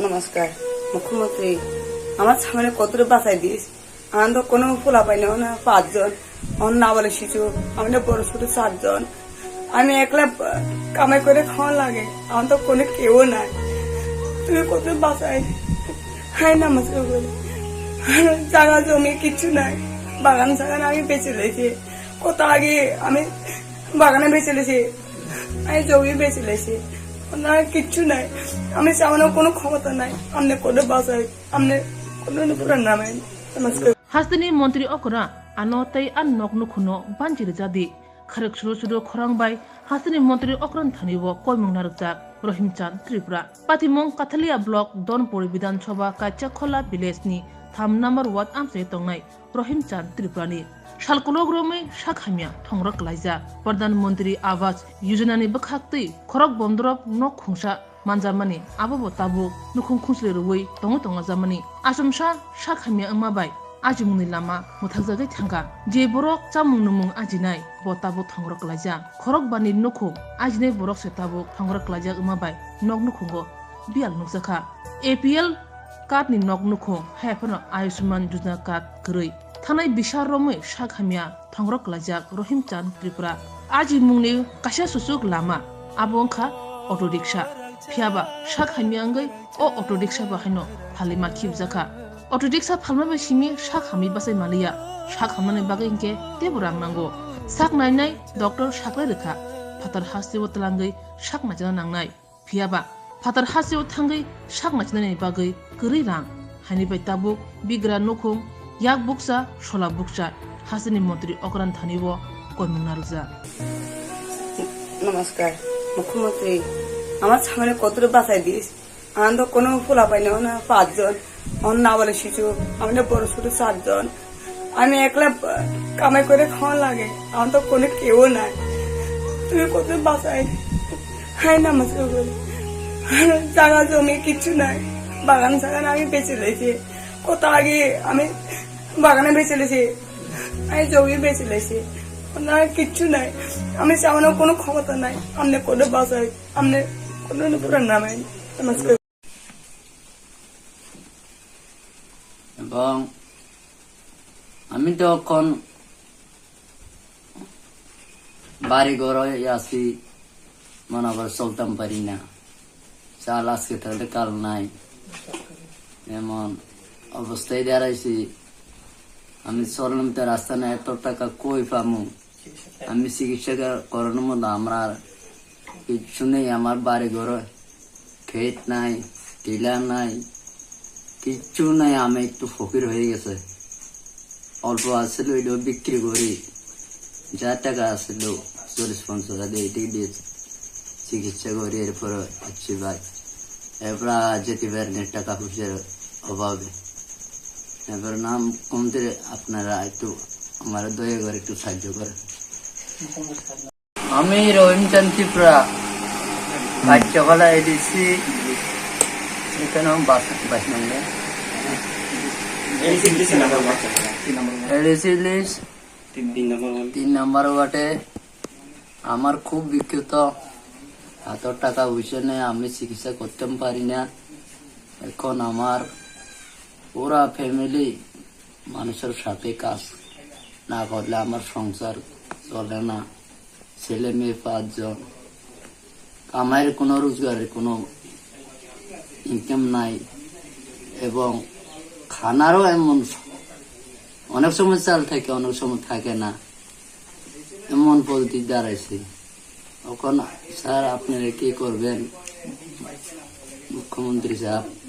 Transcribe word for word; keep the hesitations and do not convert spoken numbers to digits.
নমস্কার, মুখ্যমন্ত্রী, আমার সামনে কতটা বাঁচাই দিস। আমার তো কোনো পোলা পাই না, না পাঁচজন, আমার নাবালক শিশু, আমাদের বড় ছোট চারজন। আমি একলা, আহ, কামাই করে খাওয়া লাগে, আমার তো কোনো কেউ নাই। তুমি কত বাঁচাই, হাই নামাজ করে। জায়গা জমি কিচ্ছু নাই, বাগান সাগান আমি বেচে লেছি। কত আগে আমি বাগানে বেচে লেছি, আমি জমি বেচে লেছি। ওনার কিচ্ছু নাই, আমি চাওয়ানোর কোনো ক্ষমতা নাই। আপনি কোনো বাঁচাই, আপনি কোনো উপরে নামেন। নমস্কার। Hasteni montri okra ano tei a nok nukhuno banchi rijadi. Kharek suru suru khorang bai hasteni montri okran thani o koimung narwkjak Rohim Chand Tripura. Patimung Kathalia block Donpuri Bidhan Sabha Kaichakhola village ni tham number ward amchai tongnai Rohim Chand Tripura ni salkolok romwi sak hamya thongrok klaijak. Pradhan Mantri Awas Yojana ni bwkhak twi khorok bomdorop nok khungsa manjamani abo bo tabuk nukhung khungchwlwi rwui tongwi tongna jamani. Achomsa sak hamya wngma bai ajimungni lama mwthakjagwi thangkha. Je borok chamung nwmung ajinai bo tabuk thongrok klaijak. Khorok bani nukhung ajinai borok se tabuk thongrok klaijak wngma bai nok nukhungo biyal nukjakha. A P L card ni nok nukhung, haiphano Ayushman Yojana card kwrwi. Thanai bisa romwi sak hamya thongrok klaijak Rohim Chand Tripura. Ajimungni kaisa susuk lama, abo wngkha auto rickshaw. Phiyaba sak hamya wngwi o auto rickshaw bahaino phalima khibjakha. Auto rickshaw phalma bai simi sak hamwi bachai maliya. Sak hamnani bagwi hinkhe teibo rang nango. Sak nainai doctor saklai rwkha. Phatar hasteo twlangwi sak naijana nangnai. Phiyaba phatar hasteo thangwi sak naichinani bagwi kwrwi rang, haini bai tabuk bigra nukhung yak bukcha sola bukcha hasteni montri okran thani o koimung narwkjak. নমস্কার, মুখ্যমন্ত্রী, আমার সামনে কতটা বাঁচাই দিস। আমার তো কোনো পোলা পাই না, না পাঁচজন, আমার নাবালক শিশু, আমাদের বড় ছোট চারজন। আমি একলা, আহ, কামাই করে খাওয়া লাগে, আমার তো কোনো কেউ নাই। তুমি কত বাঁচাই, হাই নামাজ করে। জায়গা জমি কিচ্ছু নাই, বাগান সাগান আমি বেচে লেছি। কত আগে আমি বাগানে বেচে লেছি, আমি জমি বেচে লেছি। ওনার কিচ্ছু নাই, আমি চাওয়ানোর কোনো ক্ষমতা নাই। আপনি কোনো বাঁচাই, আপনি কোনো উপরে নামেন। নমস্কার। এবং আমি তো এখন বাড়ি ঘরে আছি, মনে করে চলতাম পারি না। চাল আজকে থাকলে কাল নাই, এমন অবস্থায় দাঁড়াইছি। আমি চললাম তো রাস্তা নাই, এত টাকা কই পামু? আমি চিকিৎসা কর-, করানোর মতো আমার আর কিচ্ছু নেই। আমার বাড়ি ঘরে ক্ষেত নাই, টিলা নাই, কিচ্ছু নাই। আমি একটু ফকির হয়ে গেছে। অল্প আছিল, ওইটাও বিক্রি করি, যা টাকা আছিল চল্লিশ পঞ্চাশ হাজার দিয়ে, এটি দিয়ে চিকিৎসা করি, এরপরে আসছি ভাই। এরপর আর যেতে পারিনি টাকা পয়সার অভাবে। এবার নাম কমতে আপনারা একটু আমার দয়া করে একটু সাহায্য করেন। আমি রহিম চান্দ ত্রিপুরা, কার্যকলা এডিসি, এখানে আমি বাস, বাইশ নম্বর। এডিসি লিস্ট তিন নম্বর ওয়ার্ডে আমার খুব বিক্ষত, হাতর টাকা পয়সা নেই, আমি চিকিৎসা করতে পারি না। এখন আমার পুরা ফ্যামিলি মানুষের সাথে কাজ না করলে আমার সংসার চলে না। ছেলে মেয়ে পাঁচজন, কামাইয়ের কোনো রোজগারের কোনো ইনকাম নাই, এবং খানারও এমন অনেক সময় চাল থাকে, অনেক সময় থাকে না, এমন পদ্ধতি দাঁড়াইছে। এখন স্যার, আপনারা কি করবেন মুখ্যমন্ত্রী সাহেব?